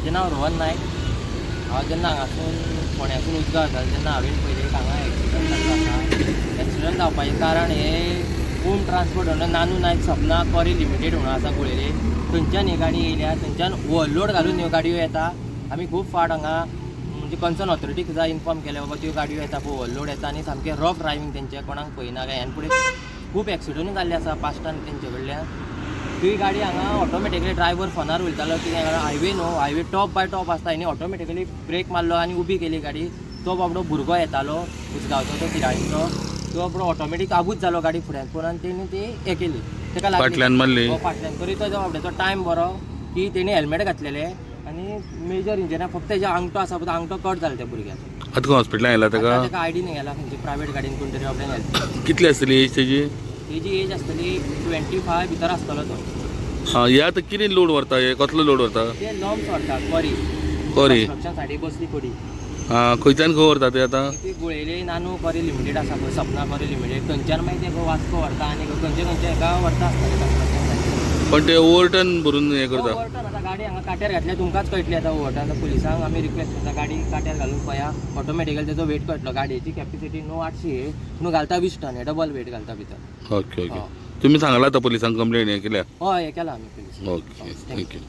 म्हजें नांव रोहन नायक. हांव जेन्ना हांगासून फोंड्यासून उजगांव वतालो तेन्ना हांवें पयलें हांगा एक्सिडंट जाल्लो आसा. एक्सिडंट जावपाचें कारण हें ओम ट्रान्सपोर्ट म्हणून नानू नायक सपना कॉरी लिमिटेड म्हणून आसा गुळेले, थंयच्यान ही गाडी येयल्या. थंयच्यान ओवरलोड घालून ह्यो गाडयो येता. आमी खूब फावट हांगा म्हणजे कन्सर्न ऑथॉरिटीक सुद्दां इन्फॉर्म केलें बाबा त्यो गाडयो येता पळय ओवरलोड येता आनी सामकें रफ ड्रायव्हींग तेंचें, कोणाक पळयना काय. ह्यान फुडें खूब एक्सिडंटूय जाल्ले आसा पास्टान तेंचे कडल्यान. ती गाडी हांगा ऑटोमॅटिकली ड्रायव्हर फोनार उलयतालो की हायवे न्हू, हायवे टॉप बाय टॉप आसता. आनी ऑटोमॅटिकली ब्रेक मारलो आनी उबी केली गाडी. तो बाबडो भुरगो येतालो उजगांवचो, तो तिराळीचो, तो बाबडो ऑटोमॅटीक आबूज जालो गाडी फुड्यान पळोवन आनी तेणी ती हें केली, तेका लागली फाटल्यान मारली. फाटल्यान. तरी तो बाबड्याचो टायम बरो की तेणी हेल्मेट घातलेलें आनी मेजर इंजरी फक्त तेज्या आंगठो आसा पळय, आंगठो कट जालो त्या भुरग्याचो. आतां हॉस्पिटलान येयला तेका? तेका आयडीन गेला खंयच्या प्रायवेट गाडयेन कोण तरी बाबड्यान हेल्प. कितली आसतली एज तेजी? तेजी एज आसतली 25 भितर आसतलो तो. हां, हे आतां कितें लोड व्हरता? हे कसलो लोड व्हरता? ते लम्स व्हरता, कॉरी. कॉरी कन्स्ट्रक्शन सायडीक बसली कोडी. हां, खंयच्यान खंय व्हरता ते आतां? ती गुळेली नानू कॉरी लिमिटेड आसा पळय, सपना कॉरी लिमिटेड, थंयच्यान मागीर ते वास्को व्हरता आनी खंयचे खंयचे हेका व्हरता आसतले कन्स्ट्रक्शन सायडीक. पण ते ओवरटर्न भरून हें करता? ओवरटर्न आतां गाडी हांगा काट्यार घातल्या तुमकांच कळटली आतां ओवरटर्न. पुलिसांक आमी रिक्वेस्ट करता गाडी काट्यार घालून पळया, ऑटोमॅटिकली तेजो वेट कळटलो. गाडयेची कॅपेसिटी 9-800 पूण घालता 20 टन, हे डबल वेट घालता भितर. ओके ओके, तुमी सांगला आतां पुलिसांक कंप्लेन हें केल्या? हय, हें केलां आमी police. Okay, thank you.